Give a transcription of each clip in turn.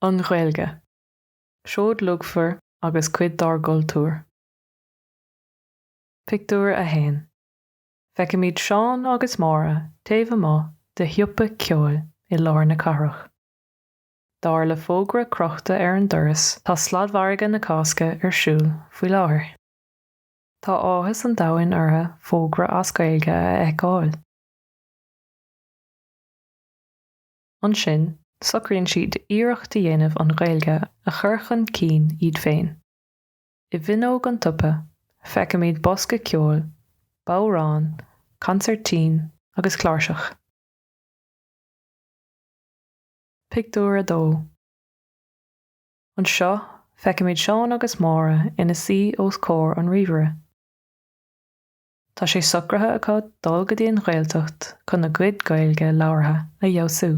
An Ghaeilge. Seoid luachmhar agus cuid dár gcultúr. Pictiúr 1. Feicimid Seán agus Máire taobh amuigh de shiopa ceoil i lár na cathrach. Dar le fógra crochta ar an doras tá sladmhargadh na Cásca ar siúl faoi láthair. Tá áthas an domhain orthu fógra as Gaeilge a fheiceáil. Ansin, socraíonn siad iarracht a dhéanamh an Ghaeilge a chur chun cinn iad féin. I bhfuinneog an tsiopa, feicimid bosca ceoil, bodhrán, consairtín agus cláirseach. Pictiúr 2 Anseo, feicimid Seán agus Máire ina suí os comhair an ríomhaire. Tá sé socraithe acu dul go dtí an Ghaeltacht chun a gcuid Gaeilge labhartha a fheabhsú.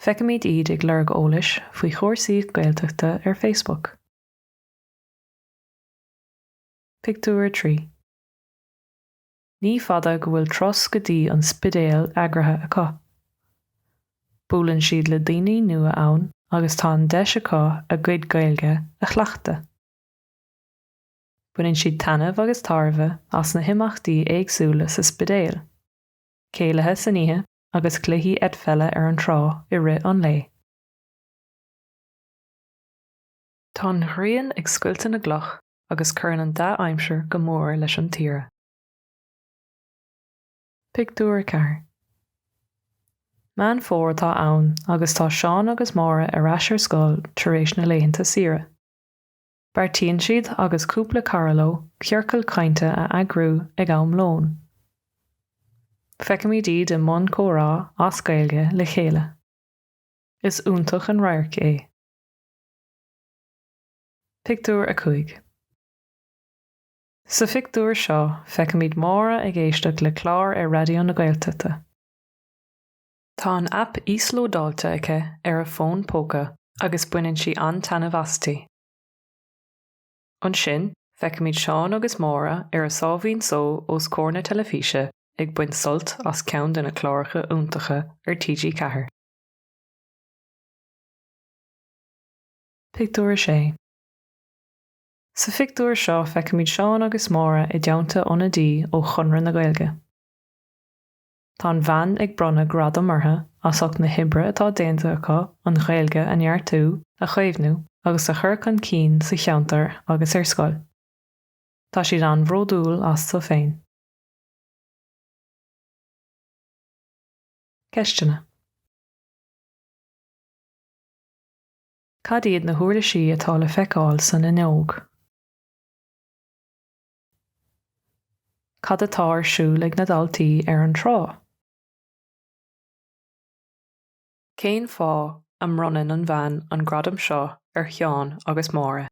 Feicimid iad ag lorg eolais faoi chúrsaí Gaeltachta ar Facebook. Pictiúr 3 Ní fada go bhfuil turas go dtí an Spidéal eagraithe acu. Buaileann siad le daoine nua ann agus tá an deis acu a gcuid Gaeilge a chleachtadh. Baineann siad taitneamh agus tairbhe as na himeachtaí éagsúla sa Spidéal, céilithe san oíche agus cluichí eitpheile ar an trá i rith an lae. Tá an ghrian ag scoilteadh na gcloch agus cuireann an dea-aimsir go mór leis an tsaoire. Pictiúr 4 Meán Fómhair atá ann agus tá Seán agus Máire ar ais ar scoil tar éis na laethanta saoire. Beartaíonn siad agus cúpla cara leo ciorcal cainte a eagrú ag am lóin. Feicimid iad i mbun comhrá as Gaeilge le chéile. Is iontach an radharc é. Pictiúr 5 Sa phictiúr seo feicimid Máire ag éisteacht le clár ar Raidió na Gaeltachta. Tá an aip íoslódáilte aici ar a fón póca agus baineann sí an-taitneamh aisti. Ansin, feicimid Seán agus Máire ar a sáimhín só os comhair na teilifíse ag baint sult as ceann de na cláracha iontacha ar TG4. Pictiúr 6 Sa phictiúr seo feicimid Seán agus Máire i dteannta ionadaí ó Chonradh na Gaeilge. Tá an bhean ag bronnadh gradam orthu as ucht na hoibre atá déanta acu an Ghaeilge a neartú, a chaomhnú agus a chur chun cinn sa cheantar agus ar scoil. Tá siad an-bhródúil astu féin. Ceisteanna. Cad iad na huirlisí atá le feiceáil san fhuinneog? Cad atá ar siúl ag na daltaí ar an trá? Cén fáth a mbronnann an bhean an gradam seo ar Sheán agus Máire?